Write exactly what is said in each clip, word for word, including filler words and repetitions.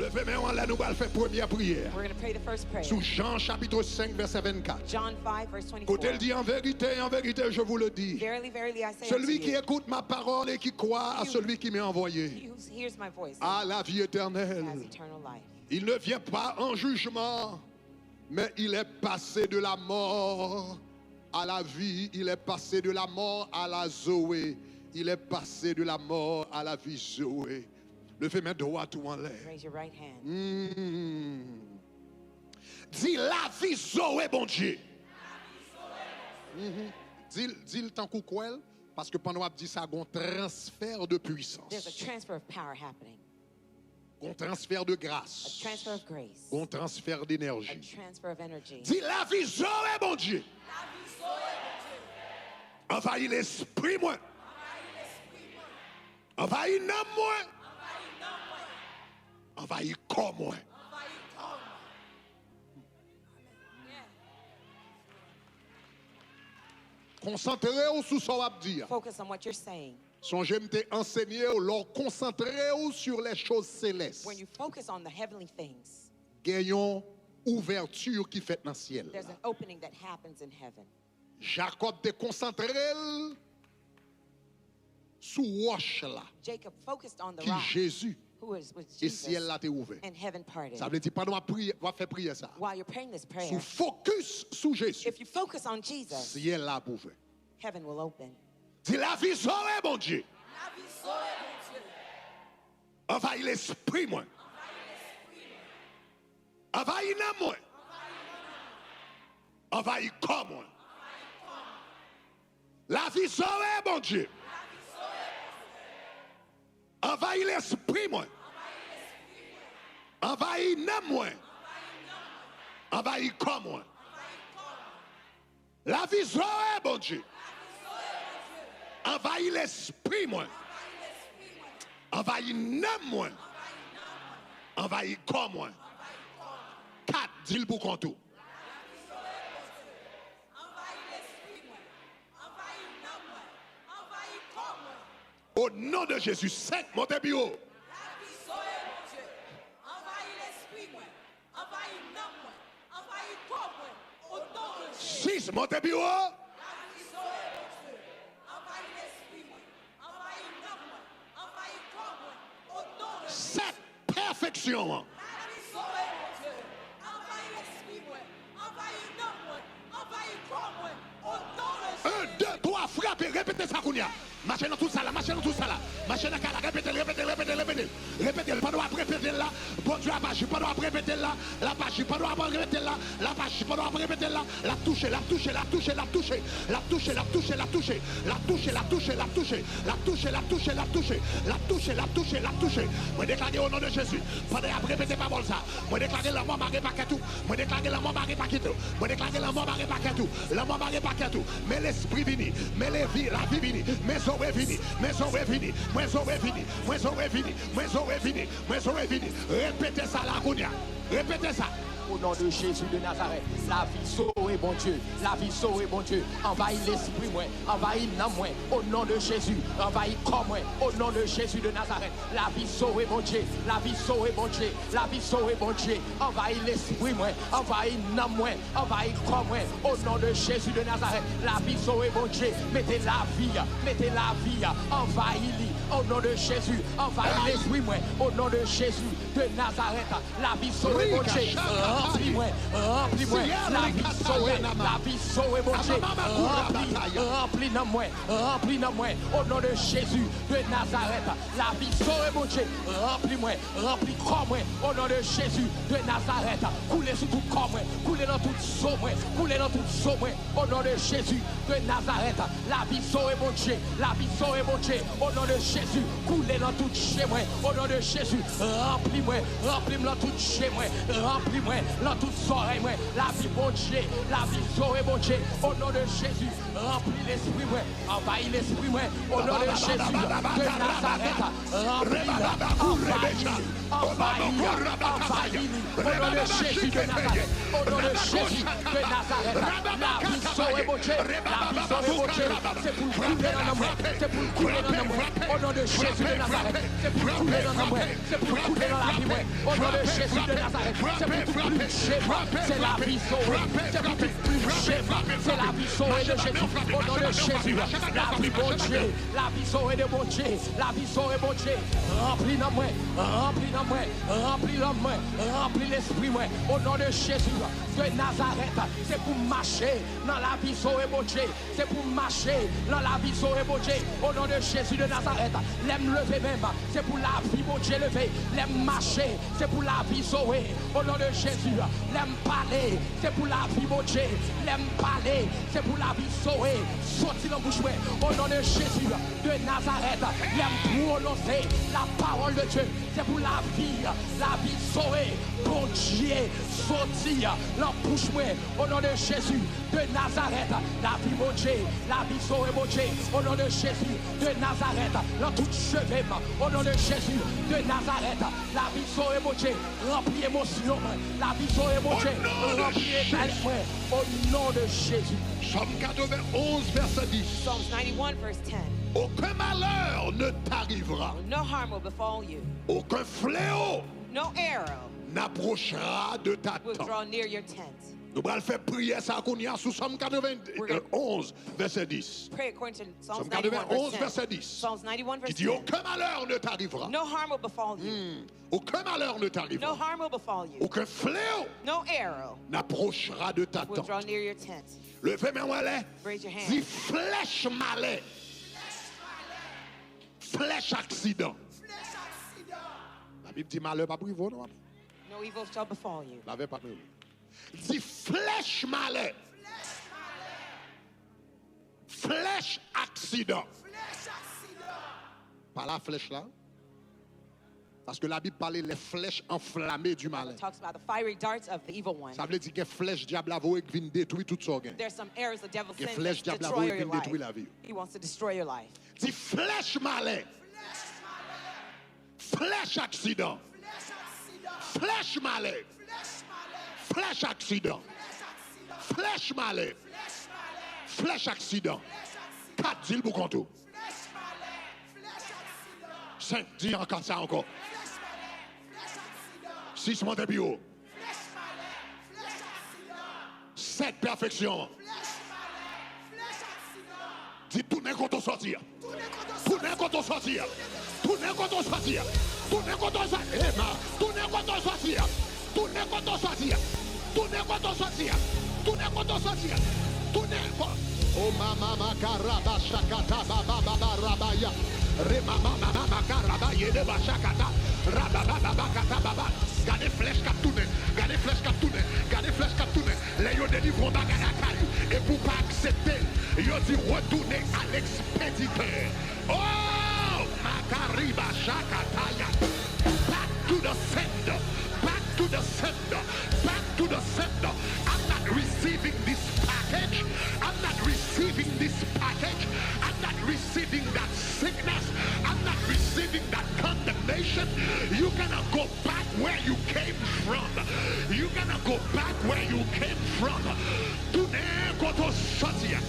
Leve men w anlè, nou pral fè premyè priyè. We're going to pray the first prayer. Sou Jan chapit senk, vèsè vennkat. John five, verse twenty-four. Kote l di, "En vérité, en vérité, je vous le dis, Verily, verily, I say unto celui qui you, écoute ma parole et qui croit à he celui qui m'a envoyé he who hears my voice a la vie éternelle. Has eternal life." Il ne vient pas en jugement, mais il est passé de la mort à la vie. Il est passé de la mort à la Zoé. Il est passé de la mort à la vie Zoé. Leve men dwat ou anlè. Raise your right hand. Hmm. Di, "Lavi Zoe Bondye." Mhm. Di l, di l tankou kwè l, paske pandan w ap di sa, gon transfè de pwisans. There's a transfer of power happening. Gon transfè de gras. A transfer of grace. Gon transfè denèji. A transfer of energy. Di, "Lavi Zoe Bondye." Lavi Zoe Bondye. Anvayi lespri mwen. Anvayi lespri mwen. Anvayi nanm mwen. Anvayi nanm mwen. Anvayi kò mwen. Anvayi kò mwen. Konsantre w sou sa w ap di a. Focus on what you're saying. Sonje m te ansenye w, lè w konsantre w sur les choses célestes, When you focus on the heavenly things, gen yon ouvèti ki fèt nan syèl there's la. An opening that happens in heaven. Jakòb te konsantre l sou wòch la, Jacob focused on the ki rock, Jezi, who is, was e syèl Jesus, la te ouvè. And heaven parted. Sa vle di, pandan w ap priye, w ap fè priyè sa, while you're praying this prayer, si w fokis sou Jezi, if you focus on Jesus, syèl la ap ouvè. Heaven will open. Di, "Lavi Zoe Bondye." Lavi Zoe Bondye. Anvayi lespri mwen. Anvayi lespri mwen. Anvayi nanm mwen. Anvayi nanm mwen. Anvayi kò mwen. Anvayi kò mwen. Lavi Zoe Bondye. Lavi Zoe Bondye. Anvayi lespri mwen. Anvayi lespri mwen. Anvayi nanm mwen. Anvayi nanm mwen. Anvayi kò mwen. Anvayi kò mwen. Lavi Zoe Bondye. Lavi Zoe Bondye. Anvayi lespri mwen. Anvayi lespri mwen. Anvayi nanm mwen. Anvayi nanm mwen. Anvayi kò mwen. Anvayi kò mwen. Kat, di l pou kont ou. Lavi Zoe Bondye. Anvayi lespri mwen. Anvayi nanm mwen. Anvayi kò mwen. O non de Jezi, senk, monte pi wo. Lavi Zoe Bondye. Anvayi lespri mwen. Anvayi nanm mwen. Anvayi kò mwen. O non de Jezi. Sis, monte pi wo. Lavi Zoe Bondye. Anvayi lespri mwen. Anvayi nanm mwen. Anvayi kò mwen. O non de Jezi. Sèt, pèfeksyon an. Lavi Zoe Bondye. Anvayi lespri mwen. Anvayi nanm mwen. Anvayi kò mwen. O non de Jezi. En, de, twa, frape, repete sa kounye a. Mache nan tout sal la, mache nan tout sal la. Mache nan kay la, repete l, repete l, repete l, repete l. Repete l. Pandan w ap repete l la, Bondye ap aji. Pandan w ap repete l la, l ap aji. Pandan w ap repete l la, l ap aji. Pandan w ap repete l la, l ap touche, l ap touche, l ap touche, l ap touche. L ap touche, l ap touche, l ap touche. L ap touche, l ap touche, l ap touche. L ap touche, l ap touche, l ap touche. L ap touche, l ap touche, l ap touche. Mwen deklare o non de Jezi, pandan y ap repete pawòl sa, mwen deklare lanmò mare pakèt ou. Mwen deklare lanmò mare pakèt ou. Mwen deklare lanmò mare pakèt ou. Lanmò mare pakèt ou. Men lespri vini. Men levi, lavi vini. Men Zoe vini. Men Zoe vini. Mwen Zoe vini. Mwen Zoe vini. Mwen Zoe vini. Mwen Zoe vini. Repete sa la kounye a. Repete sa. O non de Jezi de Nazarèt, lavi Zoe Bondye, lavi Zoe Bondye, anvayi lespri mwen, anvayi nanm mwen, o non de Jezi, anvayi kò mwen, o non de Jezi de Nazarèt, lavi Zoe Bondye, lavi Zoe Bondye, lavi Zoe Bondye, anvayi lespri mwen, anvayi nanm mwen, anvayi kò mwen, o non de Jezi de Nazarèt, lavi Zoe Bondye, mete lavi, mete lavi, anvayi li, o non de Jezi, anvayi lespri mwen, o non de Jezi de Nazarèt, lavi Zoe Bondye, ranpli mwen, ranpli mwen, lavi Zoe, lavi Zoe Bondye, ranpli, ranpli nanm mwen, ranpli nanm mwen, o non de Jezi de Nazarèt, lavi Zoe Bondye, ranpli mwen, ranpli kò mwen, o non de Jezi de Nazarèt, koule sou tout kò mwen, koule nan tout zo mwen, koule nan tout zo mwen, o non de Jezi de Nazarèt, lavi Zoe Bondye, lavi Zoe Bondye, o non de Jezi, koule nan tout je mwen, o non de Jezi, ranpli mwen, ranpli m nan tout je mwen, ranpli mwen nan tout zòrèy mwen, lavi Bondye, lavi Zoe Bondye, o non de Jezi, ranpli lespri mwen, anvayi lespri mwen, o non de Jezi de Nazarèt, ranpli l, anvayi li, anvayi li, anvayi li, o non de Jezi de Nazarèt, o non de Jezi de Nazarèt, lavi Zoe Bondye, lavi Zoe Bondye, se pou l koule nan nanm mwen, se pou l koule nan nanm mwen, o Non de Jezi de Nazarèt, se pou l koule nan nanm mwen, se pou l koule nan lavi mwen. O non de Jezi de Nazarèt, se pou tout plim jema, se lavi Zoe. Se pou tout plim jema, se lavi Zoe de Jezi. O non de Jezi, lavi Bondye, lavi Zoe de Bondye, lavi Zoe Bondye. Ranpli nanm mwen, ranpli nanm mwen, ranpli nanm mwen, ranpli lespri mwen. O non de Jezi de Nazarèt, se pou m mache nan lavi Zoe Bondye. Se pou m mache nan lavi Zoe Bondye. O non de Jezi de Nazarèt, lè m leve men m, se pou lavi Bondye leve. Lè m mache, se pou lavi Zoe. O non de Jezi, lè m pale, se pou lavi Bondye. Lè m pale, se pou lavi Zoe soti nan bouch mwen. O non de Jezi de Nazarèt, lè m pwononse la parole de Dieu, se pou lavi, lavi Zoe Bondye soti nan bouch mwen. O non de Jezi de Nazarèt, lavi Bondye, lavi Zoe Bondye, o non de Jezi de Nazarèt, nan tout cheve m, o non de Jezi de Nazarèt, lavi Zoe Bondye, ranpli emosyon mwen, lavi Zoe Bondye, ranpli entèlèk mwen, o non de Jezi. Sòm katrevenn onz, vèsè dis. Psalms ninety-one, verse ten. Aucun malheur ne t'arrivera. No harm will befall you. Aucun fléau No arrow n'approchera de ta will tente. Draw near your tent. Nou pral fè priyè sa kounye a sou Sòm katrevenn onz, vèsè dis. Pray according to Psalms Sòm katrevenn onz, vèsè dis. Psalms ninety-one, verse ten. Ki di, aucun malheur ne t'arrivera. No harm will befall you. Hmm. Aucun malheur ne t'arrivera. No harm will befall you. Aucun fléau No arrow n'approchera de ta will draw tente. Near your tent. Leve men w anlè. Raise your hand. Di, flèch malè. Flèch aksidan. Labib di malè p ap rive w non, papa. No evil shall befall you. Lave pa nou. Di, flèch malè. Flèch aksidan. Pa la flèch la. Paske Labib pale les flèches enflammées du malin. Talks about the fiery darts of the evil one. Sa vle di gen flèch dyab la voye k vin detwi tout sa w gen. There's some arrows the devil sends to destroy your life. Gen flèch dyab la voye k vin detwi lavi w. He wants to destroy your life. Di, flèch malè. Flèch aksidan. Flèch malè. Flèch aksidan. Flèch malè. Flèch aksidan. Kat, di l pou kont ou. Senk, di ankò sa ankò. Sis, monte pi wo. Sèt, pèfeksyon. Di, tounen kote w sòti a. Tounen kote w sòti a. Tounen kote w sòti a. Tounen kote w sòti a. Ema, tounen kote w sòti a. Tounen kote w sòti a. Tounen kote w sòti a. Tounen kote w sòti a. Tounen ko-, o mama makaraba shakata baba baba rabaya. Re mama mama makaraba yede ba shakata. Rababa baba kata baba. Gade flèch k ap tounen. Gade flèch k ap tounen. Gade flèch k ap tounen. Lè yo delivre yon bagay lakay ou, epi w pa aksepte l, yo di retounen a lekspeditè. Oh! Makariba shakataya. Back to the sender. Back to the sender. Back to the sender. I'm not receiving this package. I'm not receiving this package. I'm not receiving that sickness. I'm not receiving that condemnation. You're gonna go back where you came from. You're gonna go back where you came from. Tounen kote w sòti a.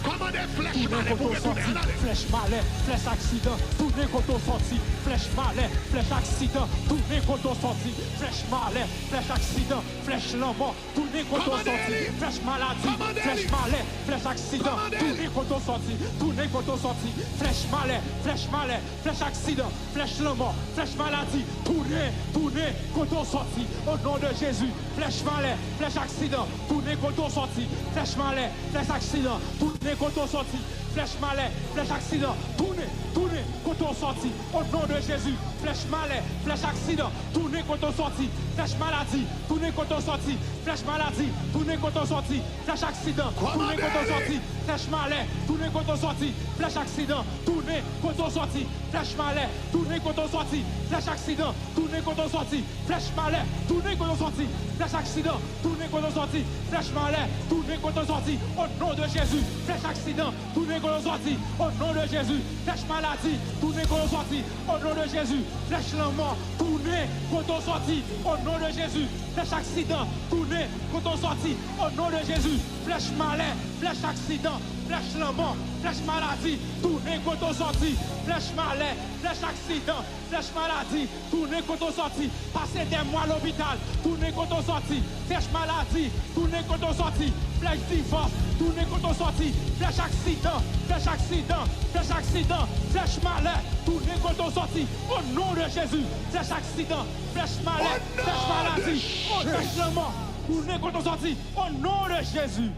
Kòmande flèch malè pou retounen. Ann ale. Flèch malè, flèch aksidan, tounen kote w sòti. Flèch malè, flèch aksidan, tounen kote w sòti. Flèch malè, flèch aksidan, flèch lanmò, tounen kote w sòti. Flèch maladi, flèch malè, flèch aksidan, tounen kote w sòti. Tounen kote w sòti. Flèch malè, flèch malè, flèch aksidan, flèch lanmò, flèch maladi, tounen, tounen kote w sòti. O non de Jezi, flèch malè, flèch aksidan, tounen kote w sòti. Flèch malè, flèch aksidan, tounen kote w sòti. Flèch malè, flèch aksidan, tounen, tounen kote w sòti. O non de Jezi, flèch malè, flèch aksidan, tounen kote w sòti. Flèch maladi, tounen kote w sòti. Flèch maladi, tounen kote w sòti. Flèch aksidan, tounen kote w sòti. Flèch malè, tounen kote w sòti. Flèch aksidan, tounen kote w sòti. Flèch malè, tounen kote w sòti. Flèch aksidan, tounen kote w sòti. Flèch malè, tounen kote w sòti. Flèch aksidan, tounen kote w sòti. Flèch malè, tounen kote w sòti. O non de Jezi, flèch aksidan, tounen kote w sòti. O non de Jezi, flèch maladi, tounen kote w sòti. O non de Jezi, flèch lanmò, tounen kote w sòti. O non de Jezi, flèch aksidan, tounen kote w sòti. O non de Jezi, flèch malè, Flèch aksidan, flèch lanmò, flèch maladi, tounen kote w sòti. Flèch malè, flèch aksidan, flèch maladi, tounen kote w sòti. Pase dè mwa lopital, tounen kote w sòti. Flèch maladi, tounen kote w sòti. Flèch divòs, tounen kote w sòti. Flèch aksidan, flèch aksidan, flèch aksidan, flèch malè, tounen kote w sòti. O non de Jezi, flèch aksidan, flèch malè, flèch maladi, flèch lanmò, tounen kote w sòti. O non de Jezi.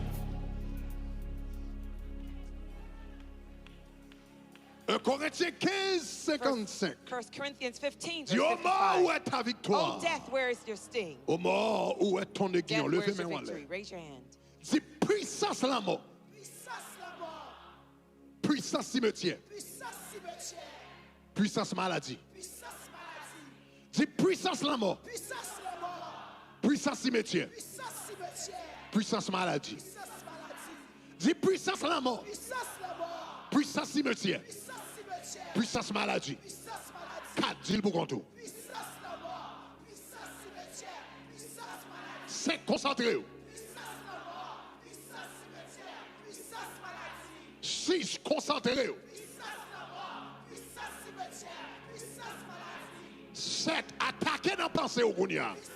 Un Korentyen kenz, senkannsenk. First Corinthians fifteen, verse fifty-five. Di, "Ô mort, où est ta victoire? O death, where is your sting? Ô mort, où est ton aiguillon?" Death, where is your victory? Leve men w anlè. Raise your hand. Di, "Pwisans lanmò. Pwisans lanmò. Pwisans simetyè. Pwisans simetyè. Pwisans maladi." Pwisans maladi. Di, "Pwisans lanmò. Pwisans lanmò. Pwisans simetyè. Pwisans simetyè. Pwisans maladi." Pwisans maladi. Di, "Pwisans lanmò. Pwisans lanmò. Pwisans simetyè. Pwisans simetyè. Pwisans maladi." Pwisans maladi. Kat, di l pou kont ou. Pwisans lanmò. Pwisans simetyè. Pwisans maladi. Senk, konsantre w. Pwisans lanmò. Pwisans simetyè. Pwisans maladi. Sis, konsantre w. Pwisans lanmò. Pwisans simetyè. Pwisans maladi. Sèt, atake nan panse w kounye a. Pwisans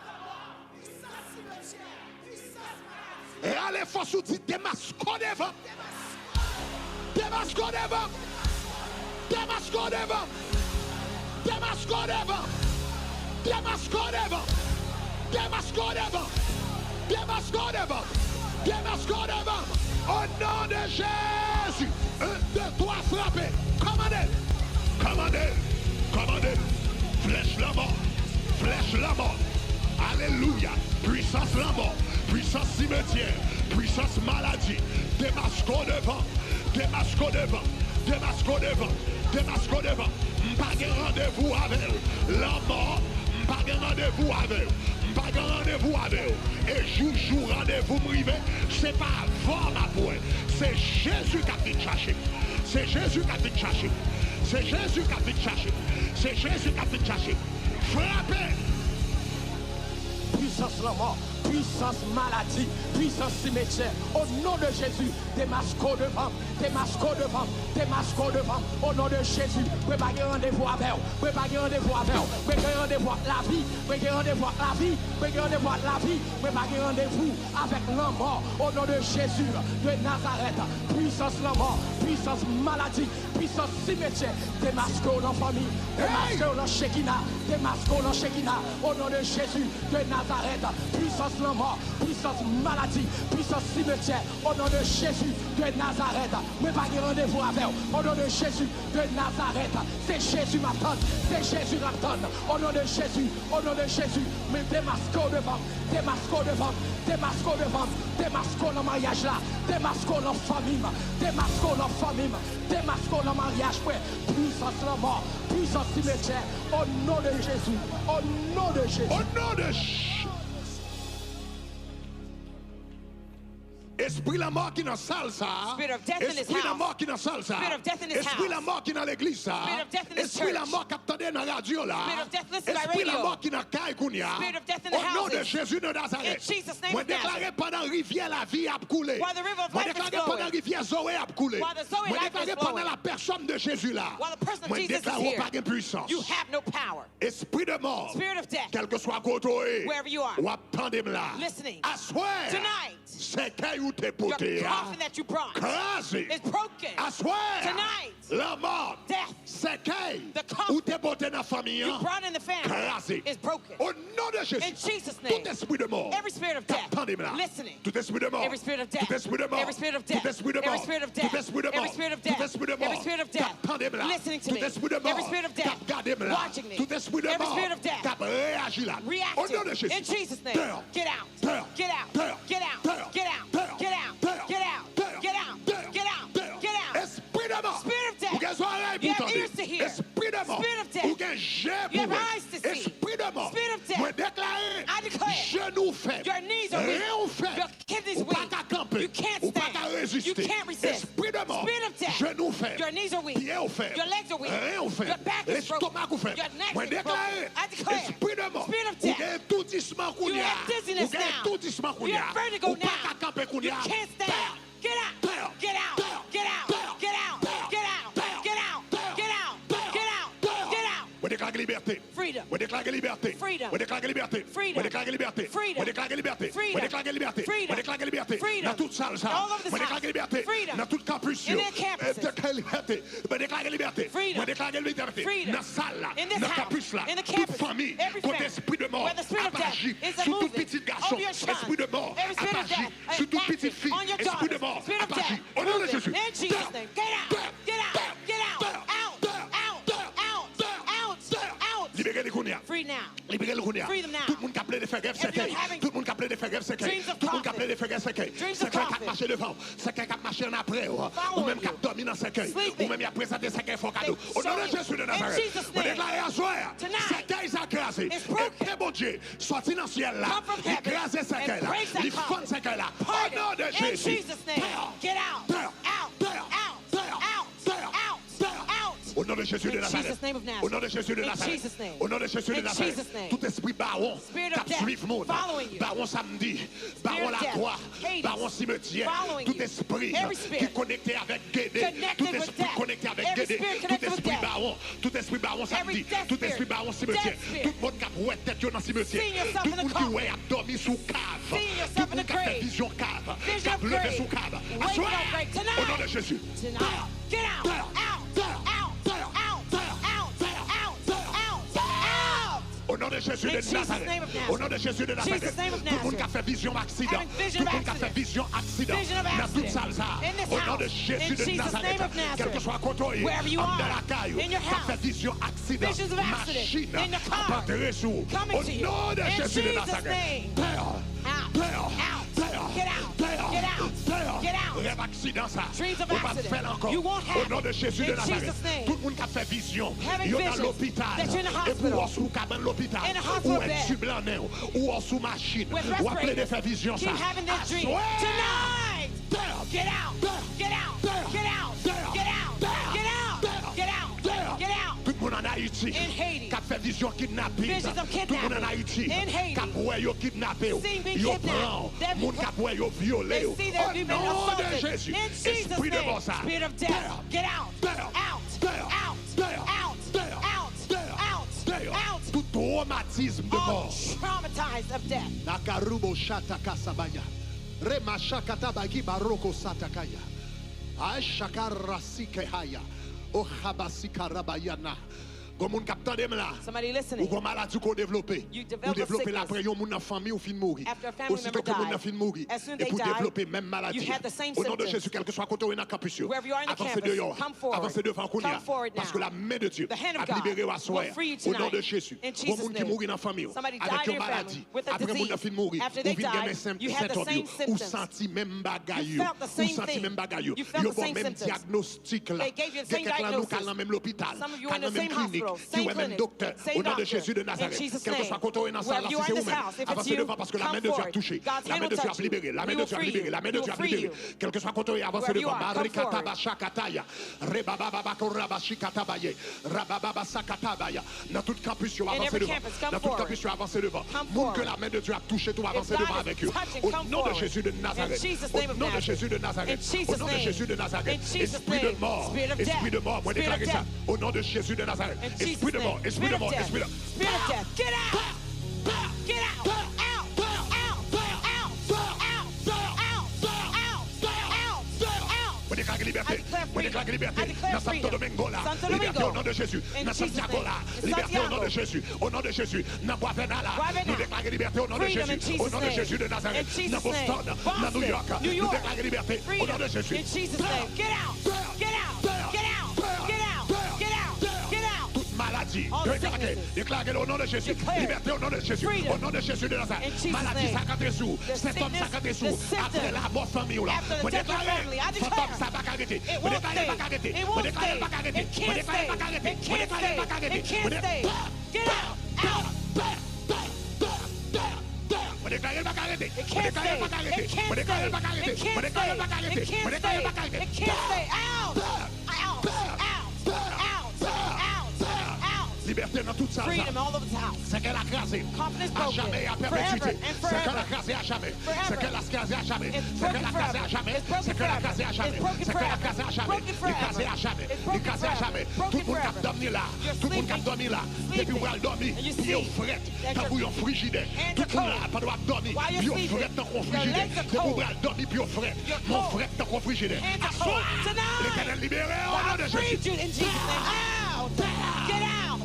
lanmò. Pwisans simetyè. Pwisans maladi. Rale fòs ou, di, "Demaske w devan m. Demaske w devan m. Demaske w devan m. Demaske w devan m. Demaske w devan m. Demaske w devan m. Demaske w devan m. Demaske w devan m. O non de Jezi." Un, de, twa, frape. Kòmande l. Kòmande l. Kòmande l. Flèch lanmò. Flèch lanmò. Alelouya. Pwisans lanmò. Pwisans simetyè. Pwisans maladi. Demaske w devan. Demaske w devan. Demaske w devan. Demaske w devan. M pa gen randevou avè w. Lanmò, m pa gen randevou avè w. M pa gen randevou avè w. E jou, jou randevou m rive, se pa avè w m ap wè. Se Jezi k ap vin chache m. Se Jezi k ap vin chache m. Se Jezi k ap vin chache m. Se Jezi k ap vin chache m. Frape! Pwisans lanmò, pwisans maladi, pwisans simetyè. O non de Jezi, demaske w devan m, demaske w devan m, demaske w devan m. O non de Jezi, mwen pa gen randevou avè w, mwen pa gen randevou avè w, mwen gen randevou ak lavi, mwen gen randevou ak lavi, mwen gen randevou ak lavi, mwen pa gen randevou avèk lanmò. O non de Jezi de Nazarèt, pwisans lanmò, pwisans maladi, pwisans simetyè, demaske w nan fanmi, demaske w nan Chekina, demaske w nan Chekina. O non de Jezi de Nazarèt, pwisans lanmò, pwisans maladi, pwisans simetyè. O non de Jezi de Nazarèt, mwen pa gen randevou avè w. O non de Jezi de Nazarèt, se Jezi m ap tann, se Jezi m ap tann. O non de Jezi, o non de Jezi, mwen demaske w devan m, demaske w devan m, demaske w devan m, demaske w nan maryaj la, demaske w nan fanmi m, demaske w nan fanmi m, demaske w nan maryaj mwen. Pwisans lanmò, pwisans simetyè, o non de Jezi, o non de Jezi. O non de Jezi. Espri lanmò ki nan sal sa a. Spirit of death in this house. Espri lanmò ki nan sal sa a. Spirit of death in this house. Espri lanmò ki nan legliz sa a. Spirit of death in this church. Espri lanmò k ap tande nan radyo la a. Spirit of death listen by radio. Espri lanmò ki nan kay kounye a. Spirit of death in the houses. O non de Jezi de Nazarèt. In Jesus' name of Nazareth. Mwen deklare pandan rivyè lavi ap koule. While the river of life is flowing. Mwen deklare pandan rivyè Zoe ap koule. While the Zoe life is flowing. Mwen deklare pandan la pèsòn de Jezi la. While the person of Jesus is here. Mwen deklare w pa gen pwisans. You have no power. Espri de mò. Spirit of death. Kèlkeswa kote w ye. Wherever you are. W ap tande m la. Listening. Aswè. Tonight. Sèkèy ou te pote a. Your coffin that you brought. Kraze. Is broken. Aswè. Tonight. Lanmò. Death. Sèkèy. The coffin. Ou te pote nan fanmi an. You brought in the family. Kraze. Is broken. O non de Jezi. In Jesus' name. Tout espri de mò. Every spirit of death. K ap tande m la. Listening. Tout espri de mò. Every spirit of death. Tout espri de mò. Every spirit of death. Tout esprit de mort. Every spirit of death. Tout esprit de mort. Every spirit of death. K ap tande m la. Listening to me. Tout esprit de mort. Every spirit of death. K ap gade m la. Watching me. Tout esprit de mort. Every spirit of death. K ap reyaji la. Reacting. O non de Jezi. In Jesus' name. Dèyò. Get out. Dèyò. Get out. Dèyò. Get out. Dèyò. Get out. Dèyò. Get out. Dèyò. Get out. Dèyò. Get out. Dèyò. Get out. Esprit de mort. Spirit of death. Ou gen zòrèy pou tande. You have ears to hear. Esprit de mort. Spirit of death. Ou gen je pou wè. You have eyes to see. Esprit de mort. Spirit of death. Mwen deklare, I declare, jenou w fèb. Your knees are weak. Ren w fèb. Your kidneys weak. Ou pa ka kanpe. You can't stand. Ou pa ka reziste. You can't resist. Espri de mò. Spirit of death. Jenou w fèb. Your knees are weak. Pye w fèb. Your legs are weak. Ren w fèb. Your back is broken. Lestomak ou fèb. Your neck is broken. Mwen deklare, I declare, espri de mò, spirit of death, ou gen etoudisman kounye a. You have dizziness now. Ou gen etoudisman kounye a. You have vertigo now. Ou pa ka kanpe kounye a. You can't stand. Tè. Mwen deklare libète. Mwen deklare libète. Mwen deklare libète. Mwen deklare libète. Mwen deklare libète. Nan tout sal sa. Mwen deklare libète. Nan tout kanpis yo. Mwen deklare libète. Mwen deklare libète. Mwen deklare libète. Nan sal la. Nan kanpis la. Tout fanmi. Kote espri de mò ap aji sou tout pitit gason. Espri de mò ap aji sou tout pitit fi. Espri de mò ap aji. O non de Jezi. Libere li kounye a. Libere l kounye a. Tout moun k ap plede fè rèv sèkèy. Tout moun k ap plede fè rèv sèkèy. Tout moun k ap plede fè rèv sèkèy. Sèkèy k ap mache devan w. Sèkèy k ap mache an apre w. Ou menm k ap dòmi nan sèkèy. Ou menm y ap prezante sèkèy fè w kado. O non de Jezi de Nazarèt, mwen deklare aswè a, sèkèy sa kraze. E ke Bondye sòti nan syèl la, li kraze sèkèy la, li fann sèkèy la. O non de Jezi. Dehors! Dehors! Dehors! Dehors! Dehors! O non de Jezi de Nazarèt. O non de Jezi de Nazarèt. O non de Jezi de Nazarèt. Tout espri bawon k ap swiv moun. Bawon samdi. Bawon lakwa. Bawon simetyè. Tout espri ki konekte avèk Gede. Tout espri konekte avèk Gede. Tout espri bawon. Tout espri bawon samdi. Tout espri bawon simetyè. Tout moun k ap wè tèt yo nan simetyè. Tout moun ki wè y ap dòmi sou kav. Tout moun k ap fè vizyon kav. K ap leve sou kav. Aswè a, o non de Jezi. Dehors! Dehors! Dehors! Dehors! Dehors! Dehors! Dehors! Dehors! O non de Jezi de Nazarèt. O non de Jezi de Nazarèt. Tout moun k ap fè vizyon aksidan. Tout moun k ap fè vizyon aksidan. Nan tout sal sa. O non de Jezi de Nazarèt. Kèlkeswa kote w ye, anndan lakay ou, k ap fè vizyon aksidan. Machin ap antre sou ou. O non de Jezi de Nazarèt. Dehors! Dehors! Dehors! Dehors! Dehors! Rèv aksidan sa, ou p ap fè l ankò. O non de Jezi de Nazarèt. Tout moun k ap fè vizyon, yo nan lopital. Epi w sou kabann lopital. Ou wè ti blan nan men w. Ou sou machin. W ap plede fè vizyon sa. Aswè a. Dehors! Dehors! Dehors! Dehors! Dehors! Tout moun ann Ayiti k ap fè vizyon kidnaping. Tout moun ann Ayiti k ap wè yo kidnape w, yo pran w. Moun k ap wè yo vyole w. O non de Jezi, espri de mò sa. Dehors! Dehors! Dehors! Dehors! Dehors! Tout twomatism de mò. Nakarubo shata kasabaya. Remashakata bagi baroko satakaya. Ashakarasi kehaya. Ohabasi karabayana. Gon moun k ap tande m la. Ou gon maladi ke w devlope. Ou devlope l apre yon moun nan fanmi w fin mouri. Osito ke moun nan fin mouri, epi w devlope menm maladi a. O non de Jezi, kèlkeswa kote w ye nan kanpis yo, avanse deyò a. Avanse devan kounye a. Paske la men de Dye ap libere w aswè a. O non de Jezi. Gon moun ki mouri nan fanmi w avèk yon maladi. Apre moun nan fin mouri, ou vin gen menm sentòm yo. Ou santi menm bagay yo. Ou santi menm bagay yo. Yo ba w menm dyagnostik la. Gen kèk nan nou k al nan menm lopital, k al nan menm klinik, ki wè menm doktè. O non de Jezi de Nazarèt. Kèlkeswa kote w ye nan sal la, si se ou menm, avanse devan, paske la men de Dye ap touche. La men de Dye ap libere. La men de Dye ap libere. La men de Dye ap libere. Kèlkeswa kote w ye, avanse devan. Marikata bashakataya. Rebabababako rabashikatabaye. Rabababasakatabaya. Nan tout kanpis yo, avanse devan. Nan tout kanpis yo, avanse devan. Moun ke la men de Dye ap touche tou, avanse devan avèk yo. O non de Jezi de Nazarèt. O non de Jezi de Nazarèt. O non de Jezi de Nazarèt. Espri de mò. Espri de mò, mwen deklare sa. O non de Jezi de Nazarèt. Espri de mò. Espri de mò. Espri de... Spirit of death, get out! Get out! Out! Out! Out! Mwen deklare libète. Mwen deklare libète. Nan Santo Domingo la. Libète o non de Jezi. Nan Santiago la. Libète o non de Jezi. O non de Jezi. Nan Bwa Vèna la. Nou deklare libète o non de Jezi. O non de Jezi de Nazarèt. Nan Boston. Nan New York. Nou deklare libète o non de Jezi. Dehors! Dehors! Dehors! Dehors! Tout maladi. Deklare, deklare o non de Jezi. Libète o non de Jezi. O non de Jezi de Nazarèt. Maladi sa k antre sou ou. Sentòm sa k antre sou ou. Apre lanmò fanmi w la. Mwen deklare, fantòm sa pa ka rete. Mwen deklare l pa ka rete. Mwen deklare l pa ka rete. Mwen deklare l pa ka rete. Mwen deklare l pa ka rete. Mwen deklare... Get out! Out! Mwen deklare l pa ka rete. Mwen deklare l pa ka rete. Mwen deklare l pa ka rete. Mwen deklare l pa ka rete. Mwen deklare l pa ka rete. Mwen deklare l pa ka rete. It can't stay. Out! Out! Out! Libète nan tout sal sa. Freedom all over this house. Sèkèy la kraze. Coffin is broken. A jamè e a pèpetwite. Forever and forever. Sèkèy la kraze a jamè. Forever. Sèkèy la kraze a jamè. It's broken forever. Sèkèy la kraze a jamè. It's broken forever. Sèkèy la kraze a jamè. Broken forever. Li kraze a jamè. It's broken forever. Li kraze a jamè. Tout moun k ap dòmi la. You're sleeping. Tout moun k ap dòmi la. Sleeping. And you see that your feet, that your hands are cold. Tout moun la, pandan w ap dòmi, pye w frèt tankou yon frijidè. Depi w pral dòmi, pye w frèt. You're cold. Hands are cold. Tonight, I freed you in Jesus' name. Out! Get out!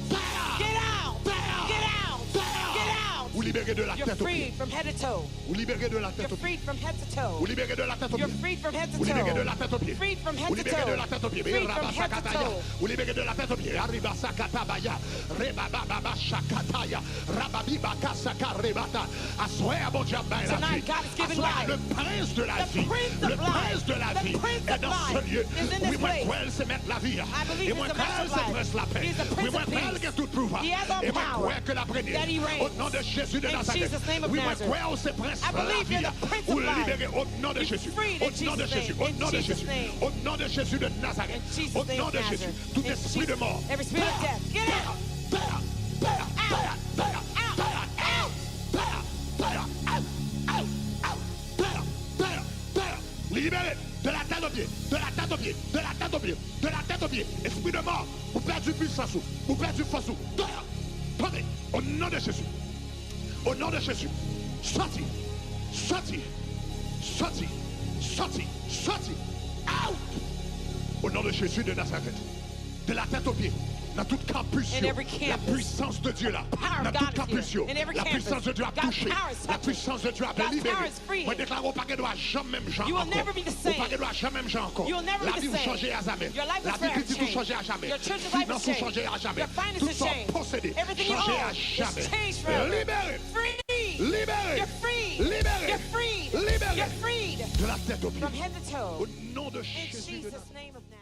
Get out! Get out! Get out! Ou libere de la tèt aux pieds. You're free from head to toe. Ou libere de la tèt aux pieds. You're free from head to toe. Ou libere de la tèt aux pieds. You're free from head to toe. Ou libere de la tèt aux pieds. Free from head to toe. Ou libere de la tèt aux pieds. Free from head to toe. Ou libere de la tèt aux pieds. Arriba sakatabaya. Rebababa shakataya. Rababibaka sakarebata. Aswè a, Bondye ap bay lavi. Tonight, God is giving life. Aswè a, le prince de la vie. The prince of life. Le prince de la vie est dans ce lieu. The prince of life is in this place. Wi, mwen kwè l se mèt lavi a. I believe he's the master of life. E mwen kwè l se prens lapè a. He's the prince of peace. Wi, mwen kwè l gen tout pouvwa. He has all power. E mwen kwè ke l ap renye. That he reigns. O non de Jezi de Nazarèt. In Jesus' name of Nazareth. Wi, mwen kwè w se prens lavi a. I believe you're the prince of life. Ou libere o non de Jezi. You're freed in Jesus' name. O non de Jezi. In Jesus' name. O non de Jezi de Nazarèt. In Jesus' name of Nazareth. O non de Jezi. Tout espri de mò. Every spirit of death. Get out! Out! Out! Out! Out! Out! Libéré! De la tête aux pieds! De la tête aux pieds! De la tête aux pieds! De la tête aux pieds! Esprit de mort! Ou pèdi pwisans ou! Ou pèdi fòs ou! Tonbe! Au nom de Jésus! Au nom de Jésus! Sòti! Sòti! Sòti! Sòti! Sòti! Out! Au nom de Jésus de Nazareth! De la tête aux pieds, nan tout kanpis yo, la puissance de Dieu la, nan tout kanpis yo, la puissance de Dieu ap touche, la puissance de Dieu ap libere. Mwen deklare ou pa gen dwa janm menm jan ankò. Ou pa gen dwa janm menm jan ankò. Lavi w chanje a jamè. Lavi pitit ou chanje a jamè. Finans ou chanje a jamè. Tout sa w posede chanje a jamè. Libere! Libere! Libere! Libere! De la tête aux pieds. Au nom de Jésus de Nazareth.